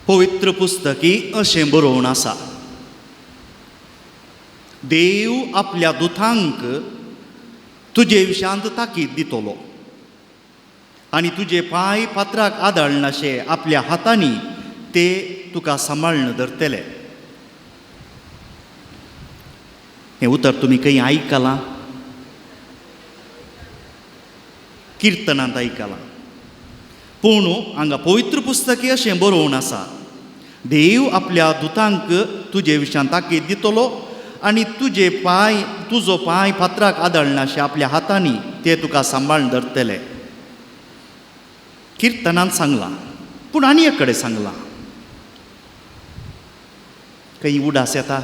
पवित्र पुस्तकी अशें बरोवन आसा, देव आपल्या दुतांक तुजे विशांत ताकीद दितलो आनी तुजे पांय पात्राक आदळनाशे आपल्या हातांनी ते तुका सांबाळून धरतले. हें उतर तुमी खंय आयकलां? किर्तनांत आयकलां. पूण हांगा पवित्र पुस्तकी अशें बरोवन आसा, देव आपल्या दुतांक तुजे विशांत ताकीद दितलो आनी तुजे पांय तुजो पांय फातराक आदळनाशे आपल्या हातांनी ते तुका सांबाळून धरतले. किर्तनांत सांगलां, पूण आनी एक कडेन सांगलां. खंय उडास येता?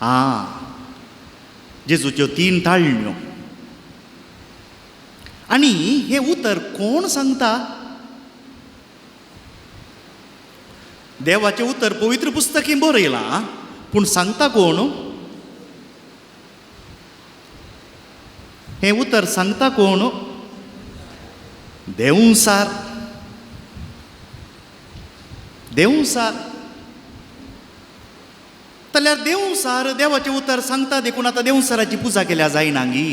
आं, जेजूच्यो तीन ताळण्यो. आनी हें उतर कोण सांगता? देवाचें उतर पवित्र पुस्तकी बरयलां, पूण सांगता कोण? हें उतर सांगता कोण? देवसार. देवसार जाल्यार देवसार देवाचें उतर सांगता देखून आतां देवसाराची पुजा केल्या जायना गी.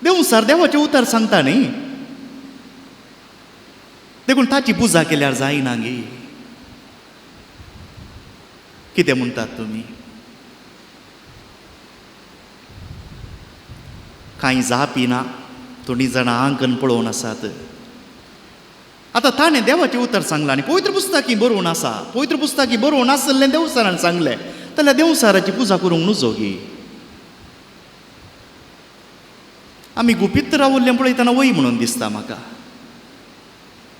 देवसार देवाचें उतर सांगता न्ही, देखून ताची पुजा केल्यार जायना गी. कितें म्हणटात तुमी? कांय जाप ना, थोडीं जाणां आंकन पळोवन आसात. आतां ताणें देवाचें उतर सांगलां आनी पवित्र पुस्तकी बरोवन आसा, पवित्र पुस्तकी बरोवन आसलें देवसारान सांगलें जाल्यार देवसाराची पुजा करूंक नुजो गी. आमी गुपीत रावल्लें पळयतना वय म्हणून दिसता म्हाका.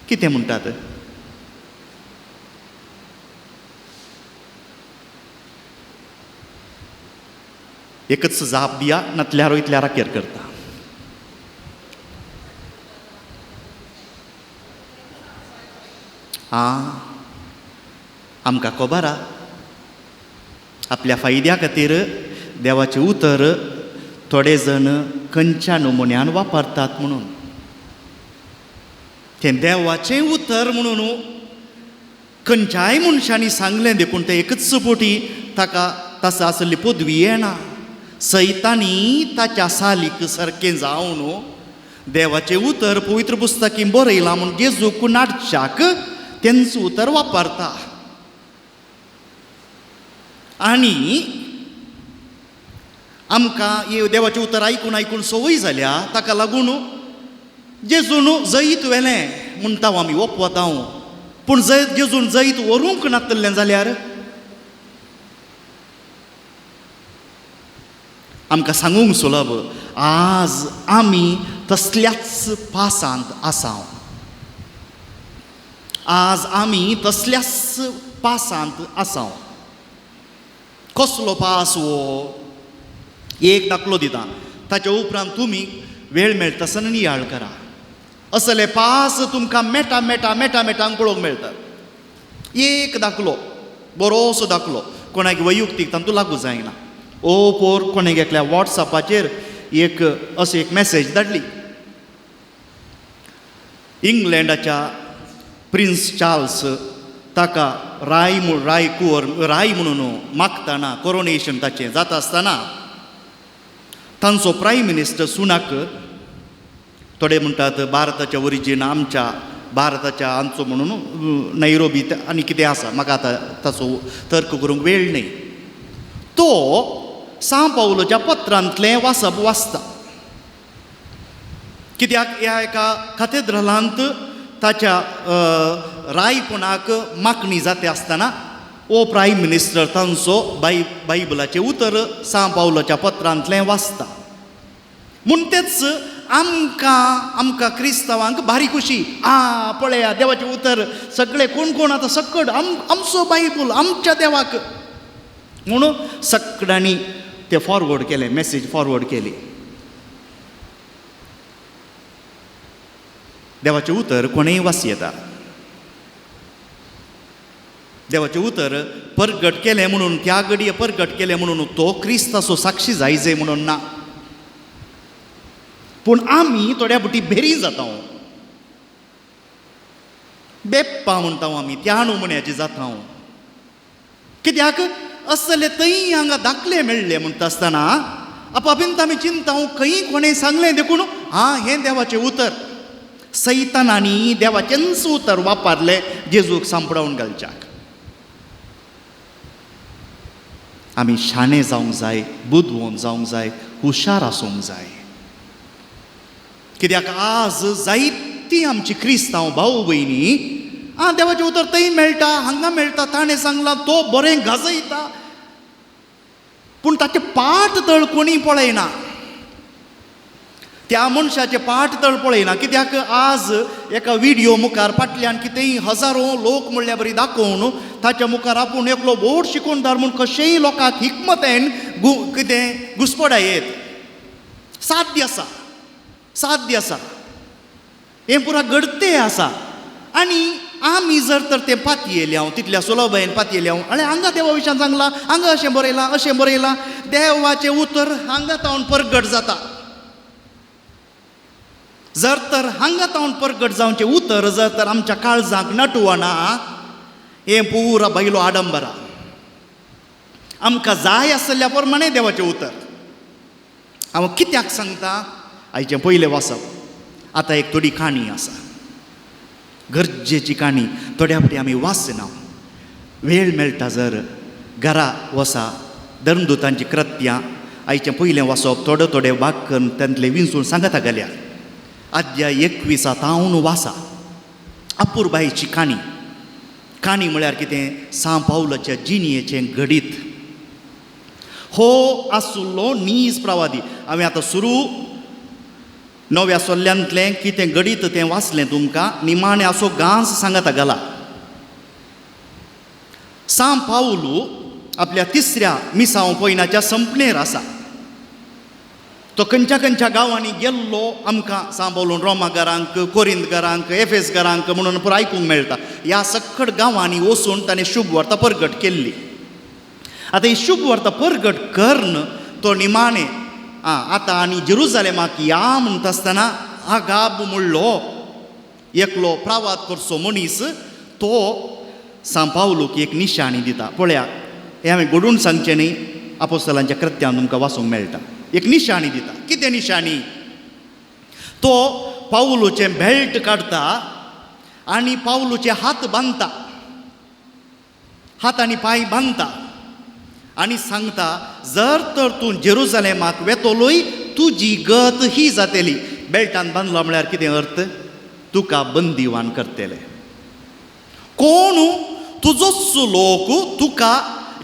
कितें म्हणटात? एकच जाप दिया, नातल्यार इतल्यार अखेर करता. आं, आमकां खबर आहा आपल्या फायद्या खातीर देवाचें उतर थोडे जण खंयच्या नमुन्यान वापरतात म्हणून. तें देवाचें उतर म्हणून खंयच्याय मनशांनी सांगलें देखून तें एकच पोटी ताका तासा आसली पदवी येना. सैतांनी ताच्या सालीक सारकें जावन देवाचें उतर पवित्र पुस्तकी बरयलां म्हूण जेजूक नाडच्याक तेंच उतर वापरता. आनी आमकां हे देवाचें उतर आयकून आयकून संवय जाल्या, ताका लागून जेजून जैत व्हेलें म्हणटा आमी ओपवता. पूण जैत जेजून जैत व्हरूंक नातलें जाल्यार आमकां सांगूंक सुलभ, आज आमी तसल्याच पासांत आसा. आज आमी तसल्याच पासांत आसा. कसलो पास हो? एक दाखलो दिता, ताच्या उपरांत तुमी वेळ मेळटा आसतना नियाळ करा. असले पास तुमकां मेटा मेटा मेटा मेटांक पळोवंक मेळटा. एक दाखलो, बरोसो दाखलो, कोणाक वैयक्तीक तातूंत लागू जायना. ओ पोर कोणेक एकल्या वॉट्सएपाचेर एक अशी एक मॅसेज धाडली. इंग्लंडाच्या प्रिन्स चार्ल्स ताका राय राय कुंवर राय म्हणून मागतना कोरोनेशन ताचें जाता आसतना तांचो प्रायम मिनिस्टर सुनाक, थोडे म्हणटात भारताच्या ओरिजीन आमच्या भारताच्या आमचो म्हणून नैरोबी आनी कितें आसा, म्हाका आतां ताचो तर्क करूंक वेळ न्हय. तो सां पावलोच्या पत्रांतलें वाचप वाचता. कित्याक ह्या एका कातेद्रलांत ताच्या रायपणाक मागणी जाता आसतना ओ प्रायम मिनिस्टर तांचो बायबलाचें उतर सां पावलोच्या पत्रांतलें वाचता. म्हूण तेच आमकां आमकां क्रिस्तांवांक भारी खुशी, आ पळया देवाचें उतर सगळे कोण कोण आतां सकड आमचो बायबल आमच्या देवाक म्हणून सगळ्यांनी ते फॉरवर्ड केलें, मॅसेज फॉरवर्ड केली. देवाचें उतर कोणेय वाचयता. देवाचें उतर परगट केलें म्हणून, त्या घडये परगट केलें म्हणून तो क्रिस्ताचो साक्षी जायजे म्हणून ना. पूण आमी थोड्या बुटी भेरी जाता, बेप्पा म्हणटा आमी, त्या नुमण्याची जाता. कित्याक असले थंय हांगा दाखले मेळ्ळे म्हणटा आसतना आपापींत आमी चिंता खंय कोणें सांगलें देखून आं हें देवाचें उतर. सैतानांनी देवाचेंच उतर वापरलें जेजूक सांपडावन घालच्याक. आमी शाणे जावंक जाय, बुदवंत जावंक जाय, हुशार आसूंक जाय. कित्याक आज जायती आमची क्रिस्तांव भाव भयणी आं देवाचें उतर थंय मेळटा, हांगा मेळटा, ताणें सांगलां, तो बरें गाजयता, पूण ताचें पाट तळ कोणी पळयना, त्या मनशाचें पाट तळ पळयना. कित्याक आज एका विडियो मुखार फाटल्यान कितेंय हजारो लोक म्हणल्यार बरी दाखोवन ताच्या मुखार आपूण एकलो व्हड शिकोणदार म्हूण कशेंय लोकांक हिकमतेन कितें घुसपडा येत. साध्य आसा, साध्य आसा, हें पुरा घडतें आसा. आनी आमी जर तर तें पातयेले हांव तितल्या सुलभायेन पातयेले हांव, आनी हांगा देवा विशयान सांगलां, हांगा अशें बरयलां, अशें बरयलां, देवाचें उतर हांगा तावन परगट जाता. जर तर हांगा तावन परगट जावचें उतर जर तर आमच्या काळजाक नटवना, हें पुरा बायलो आडंबरा. आमकां जाय आसल्या प्रमाणें देवाचें उतर. हांव कित्याक सांगता, आयचें पयलें वाचप. आतां एक थोडी काणी आसा, गरजेची काणी. थोड्या फावटी आमी वाचना, वेळ मेळटा जर घरा वसा धर्मदूतांची कृत्यां आयचें पयलें वाचप थोडे थोडे वाक्य तांतलें विंचून सांगता गेल्यार आद्या 21 तावन वासा. अपुरबायेची काणी. काणी म्हळ्यार कितें, सांव पावलाच्या जिणयेचें घडीत. हो आसलो नीज प्रवादी. हांवें आतां सुरू नव्या सोल्ल्यांतलें कितें घडीत तें वाचलें तुमकां. निमाणें असो गांस सांगता घाला. सांव पावलू आपल्या तिसऱ्या मिसांव पयनाच्या संपणेर आसा. तो खंयच्या खंयच्या गांवांनी गेल्लो आमकां सांव पावलून रोमा घरांक, कोरिंद घरांक, एफेस घरांक म्हणून पुरो आयकूंक मेळटा. ह्या सकट गांवांनी वचून ताणें शुभ वार्ता परगट केल्ली. आतां ही शुभ वार्ता परगट करून तो निमाणें आतां आनी जेरुजालेमाक या म्हणटा आसतना आगाब म्हणलो एकलो प्रावाद करचो मनीस तो सांव पावलूक एक निशाणी दिता. पळया, हें हांवें घडून सांगचें न्ही, आपोस्तलांच्या कृत्यान तुमकां वाचूंक मेळटा. एक निशाणी दिता. कितें निशाणी? तो पावलूचें बेल्ट काडटा आनी पावलूचे हात बांदता, हात आनी पांय बांदता आनी सांगता, जर तर तूं जेरुजालेमाक वेतलोय तुजी गत ही जातली. बेल्टान बांदलो म्हळ्यार कितें अर्थ? तुका बंदिवान करतले. कोण तुजोच लोक तुका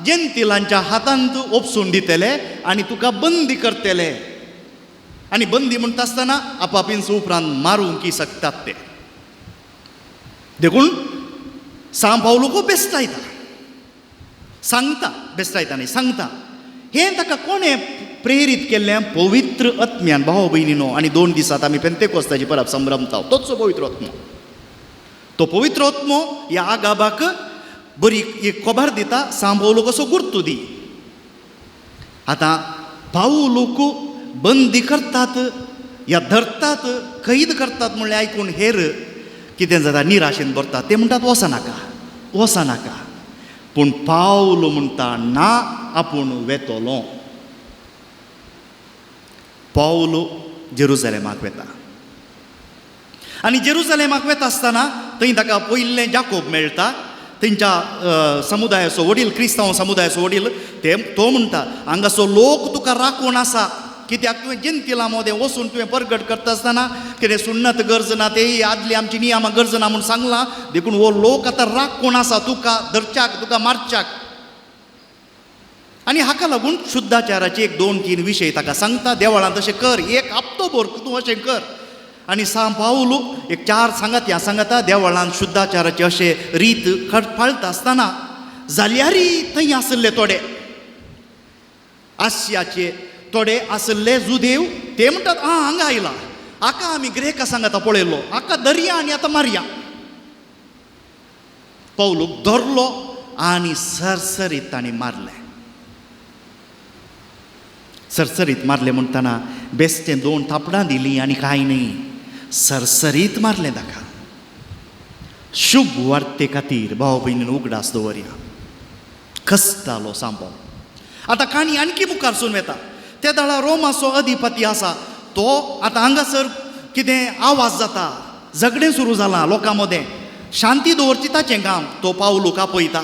जेंतिलांच्या हातांत ओपसून दितले आनी तुका बंदी करतले. आनी बंदी म्हणटा आसतना आपापींच उपरांत मारूंक शकतात ते. देखून सांव पावलूक बेस्तायता, सांगता, बेस्तायता न्ही, सांगता. हें ताका कोणें प्रेरीत केल्लें? पवित्र आत्म्यान. भाव भयणीनो, आनी 2 दिसांत आमी पेंतेकोस्ताची परब संभ्रमता. तोच पवित्र आत्मो, तो पवित्र आत्मो ह्या आगाबाक बरी एक खबर दिता, सांव पावलूक असो गुर्तू दी. आतां पावलूक बंदी करतात या धरतात, कैद करतात म्हणलें आयकून हेर कितें जाता, निराशेन भरतात. ते म्हणटात वचनाका, वचनाका. पूण पावल म्हणटा ना, आपूण वेतलो. पावल जेरुजालेमाक वेता आनी जेरुजालेमाक वेता आसतना थंय ताका पयलें जाकोब मेळटा, तेंच्या समुदायाचो वडील, क्रिस्तांव समुदायाचो वडील. ते तो म्हणटा, हांगासो लोक तुका राखून आसा, कित्याक तुवें जेंतिलां मदें वचून तुवें परगट करता आसतना कितें सुन्नत गरज ना, ते आदली आमची नियमां गरज ना म्हूण सांगलां, देखून हो लोक आतां राखून आसा तुका धरच्याक, तुका मारच्याक. आनी हाका लागून शुद्धाचाराचे 1 2 3 विशय ताका सांगता. देवळांत अशें कर, एक हप्तो भर तूं अशें कर. आनी सांव पावलू एक 4 सांगात ह्या सांगाता देवळांत शुद्धाचाराचे अशें रीत पाळटा आसतना जाल्यारय थंय आशिल्ले थोडे आशियाचे थोडे आशिल्ले जुदेव, ते म्हणटात आं हांगा आयला, हाका आमी ग्रेका सांगाता पळयलो, हाका दर्या आनी आतां मारया. पावलूक धरलो आनी सरसरीत तांणी मारलें. सरसरीत मारलें म्हणटना बेस्तें 2 थापडां दिलीं आनी कांय न्ही, सरसरीत मारलें ताका. शुभ वार्ते खातीर भाव भयणीन उगडास दवरया. कसतालो सांबो. आतां काणी आणखी मुखार सून वता. त्या दाळा रोमाचो अधिपती आसा तो आतां हांगासर कितें आवाज जाता, झगडें सुरू जालां लोकां मदें, शांती दवरची ताचें काम. तो पावलू कापयता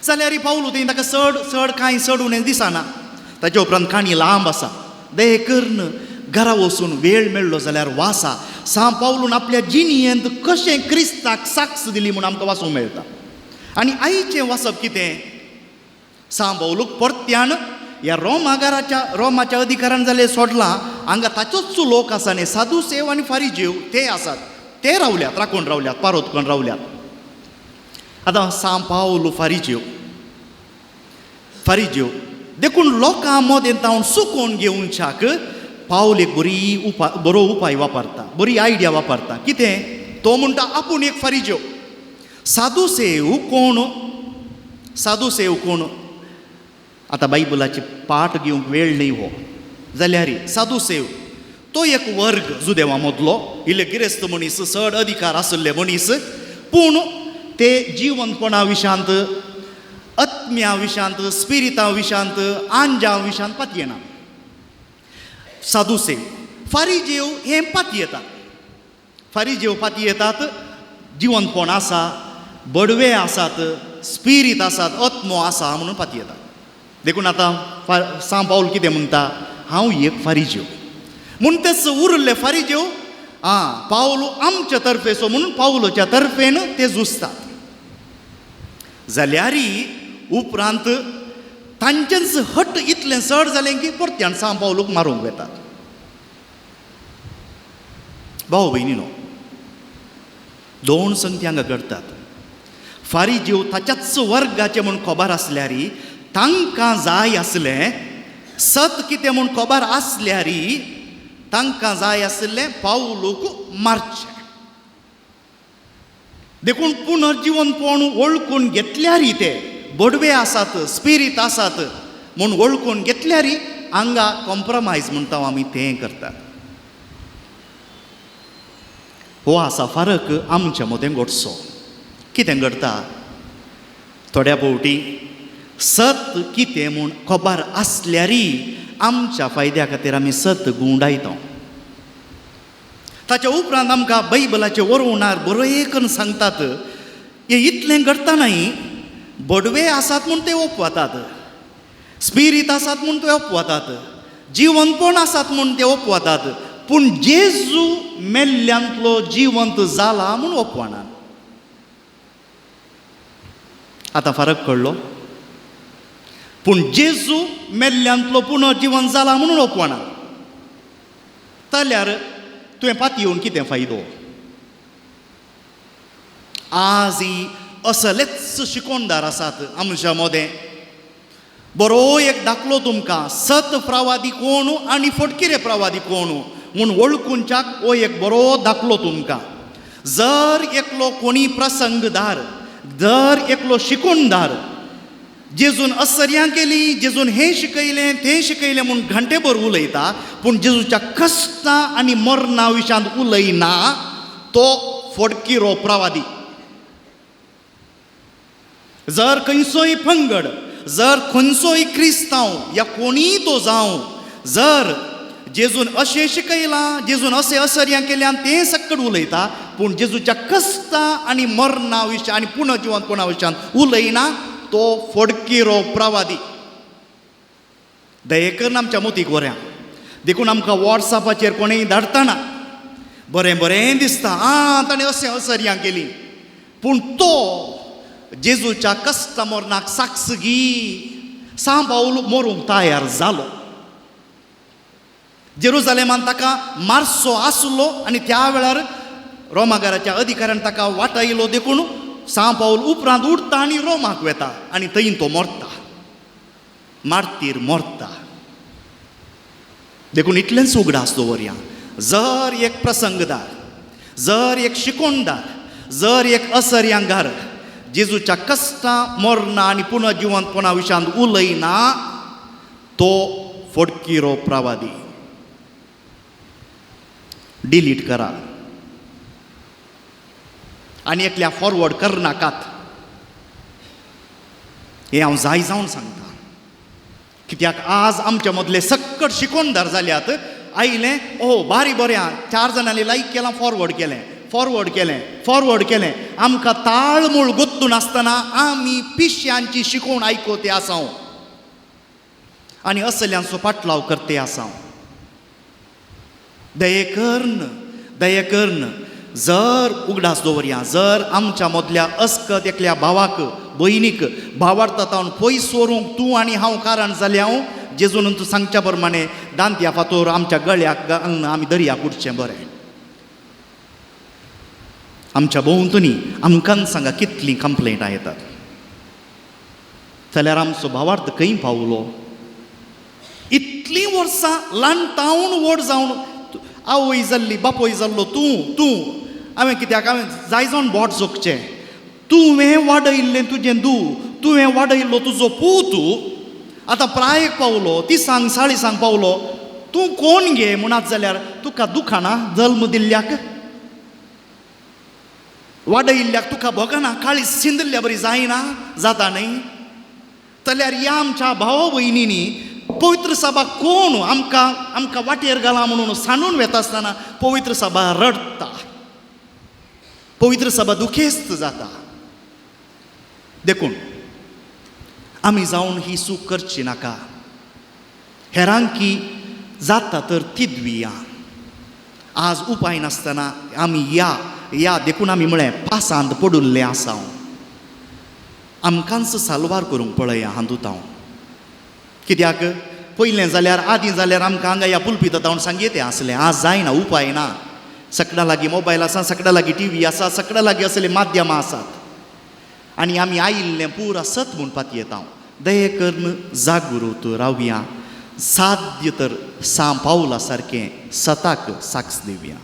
जाल्यार पावलू थंय ताका चड चड कांय चड उणें दिसना. ताचे उपरांत काणी लांब आसा. दे करून घरा वचून वेळ मेळ्ळो जाल्यार वासा. सांव पावलून आपल्या जिणयेंत कशें क्रिस्ताक साक्ष दिली म्हूण आमकां वाचूंक मेळटा. आनी आयचें वाचप कितें, सांव पावलूक परत्यान ह्या रोमागाराच्या रोमाच्या अधिकारान जाल्यार सोडलां. हांगा ताचोच लोक आसा न्ही, सादुसेव आनी फारिजेव ते आसात, ते रावल्यात, राखून रावल्यात, पारोत करून रावल्यात. आतां सांव पावलू फारिजेव, फारिजेव देखून लोकां मदें तावन सुकोवन घेवच्याक पावल एक बरी उपाय, बरो उपाय वापरता, बरी आयडिया वापरता. कितें तो म्हणटा, आपूण एक फारिजेव. सादुसेव कोण, सादुसेव कोण, आतां बायबलाची पाठ घेवंक वेळ न्ही हो, जाल्यार सादुसेव तो एक वर्ग जुदेवा मदलो, इल्ले गिरेस्त मनीस, चड अधिकार आशिल्ले मनीस, पूण ते जिवनपणा विशांत, आत्म्या विशांत, स्पिरिता विशांत, आंजा विशांत पातयेना सादुसेव. फारिजेव हें पातयेतात, फारिजेव पातयेतात, जिवनपण आसा, बडवे आसात, स्पिरीत आसात, आत्मो आसा म्हणून पातयेतात. देखून आतां सांव पावल कितें म्हणटा, हांव एक फारिजेव. म्हूण तेच उरिल्ले फारिजेव आं पावलू आमच्या तर्फेचो म्हणून पावलोच्या तर्फेन ते झुजतात. जाल्यार उपरांत तांचेंच हट इतलें चड जालें की परत्यान सांव पावलूक मारूंक वेतात. भाव भयणीनो, 2 संगती हांगा घडटात. फारिजेव ताच्याच वर्गाचे म्हूण खबर आसल्यार तांकां जाय आसलें सत कितें म्हूण खबर आसल्यार तांकां जाय आशिल्लें पावलूक मारचें. देखून पुनर्जिवनपण वळखून घेतल्यार ते बडवे आसात, स्पिरीत आसात म्हूण वळखून घेतल्यार हांगा कॉम्प्रमायज म्हणटा आमी तें करतात. हो आसा फरक आमच्या मदें घडचो. कितें घडटा, थोड्या फावटी सत कितें म्हूण खबर आसल्यार आमच्या फायद्या खातीर आमी सत गुंडायता. ताच्या उपरांत आमकां बायबलाचे वरोवणार बरें करून सांगतात, हें इतलें घडटा न्हय, बडवे आसात म्हूण ते ओपवतात, स्पिरीत आसात म्हूण ते ओपवतात, जिवनपण आसात म्हूण ते ओपवतात, पूण जेजू मेल्ल्यांतलो जिवंत जाला म्हूण ओपवना. आतां फरक कळ्ळो? पूण जेजू मेल्ल्यांतलो पुनर्जिवन जाला म्हणून ओपवना जाल्यार तुवें पातयेवन कितें फायदो? आज असलेच शिकोणदार आसात आमच्या मदें. बरो एक दाखलो तुमकां, सत प्रवादी कोण आनी फटकिरे प्रवादी कोण म्हूण वळखुंच्याक हो एक बरो दाखलो तुमकां. जर एकलो कोणी प्रसंगदार, जर एकलो शिकोणदार जेजून असर्यां केली, जेजून हें शिकयलें तें शिकयलें म्हूण घंटेभर उलयता, पूण जेजूच्या कश्टां आनी मरणा विशांत उलयना, तो फटकिरो प्रवादी. जर खंयचोय पंगड, जर खंयचोय क्रिस्तांव या कोणीय तो जावं, जर जेजून अशें शिकयलां, जेजून अशें असर्यां केल्यान तें सक्कड उलयता, पूण जेजूच्या कश्टां आनी मरणा विशय आनी पुनर्जिवनपणा विशयांत उलयना, तो फटकिरो प्रवादी. दयेकरून आमच्या मोतीक वऱ्या. देखून आमकां वॉट्सॅपाचेर कोणूय धाडटना बरें बरें दिसता, आं ताणें अशें असर्यां केली, पूण तो जेजूच्या कश्टा मरणाक साक्ष गी सांव पावल मरूंक तयार जालो. जेरुजालेमान ताका मारसो आसलो आनी त्या वेळार रोमागाराच्या अधिकाऱ्यान ताका वाटायलो. देखून सांव पावल उपरांत उठता आनी रोमाक वेता आनी थंय तो मरता, मार्तीर मरता. देखून इतलेंच उगडास दवरया, जर एक प्रसंगदार, जर एक शिकोणदार, जर एक असर्यांगार जेजूच्या कश्टां मरणां आनी पुनर्जिवंतपणा विशयांत उलयना तो फटकिरो प्रवादी. डिलीट करा आनी एकल्या फॉरवर्ड करनाकात. हें हांव जाय जावन सांगता, कित्याक आज आमच्या मदले सक्कट शिकोणदार जाल्यात. आयलें ओ बारी बरें, 4 जाणांनी लायक केलां, फॉरवर्ड केलें, फॉरवर्ड केलें, फॉरवर्ड केलें. आमकां ताळमूळ गोत्तून आसतना आमी पिश्यांची शिकोवण आयकोते आसा आनी असल्यांचो पाटलाव करते आसा. दयेकर्ण दयेकर्ण जर उगडास दवरया, जर आमच्या मदल्या अस्कत एकल्या भावाक भयणीक भावार्था तावन पयस व्हरूंक तूं आनी हांव कारण जाल्या, जेजून तूं सांगच्या प्रमाणे दांत्या फातोर आमच्या गळ्याक घालून आमी दर्याक उडचें बरें. आमच्या भोंवतणी आमकां सांगा कितलीं कंप्लेंटां येतात, जाल्यार आमचो भावार्थ खंय पावलो? इतलीं वर्सां ल्हान तावन व्हड जावन आवय जाल्ली बापूय जाल्लो तूं तूं हांवें कित्याक हांवें जाय जावन बोट जोखचें, तुवें वाडयल्लें तुजें दू, तुवें वाडयल्लो तुजो पूत आतां प्रायेक पावलो, 30 40 पावलो, तूं कोण गे म्हणत जाल्यार तुका दुखाना जल्म दिल्ल्याक, वाडयल्ल्याक तुका भोगना, काळी सिंदल्ल्या बरी जायना जाता न्हय? जाल्यार ह्या आमच्या भाव भयणींनी पवित्र सभा कोण आमकां आमकां वाटेर घाला म्हणून सांडून वेता आसतना पवित्र सभा रडटा, पवित्र सभा दुखेस्त जाता. देखून आमी जावन ही चूक करची नाका. हेरांकी जाता तर तिदविया. आज उपाय नासतना आमी या या देखून आमी म्हळें पासांत पडिल्लें आसा, आमकांच साल्वार करूंक पळया हातूंत हांव. कित्याक पयलें जाल्यार आदीं जाल्यार आमकां हांगा ह्या पुलपिता तावन सांगयेतें आसलें, आज जायना, उपाय ना. सगळ्यां लागीं मोबायल आसा, सगळ्यां लागीं टीव्ही आसा, सगळ्यां लागीं असले माध्यमां आसात आनी आमी आयिल्लें पूरा सत म्हणपाक येता. दये करून जागृत रावया, साध्य तर सां पावला सारकें सताक साक्ष दिवया.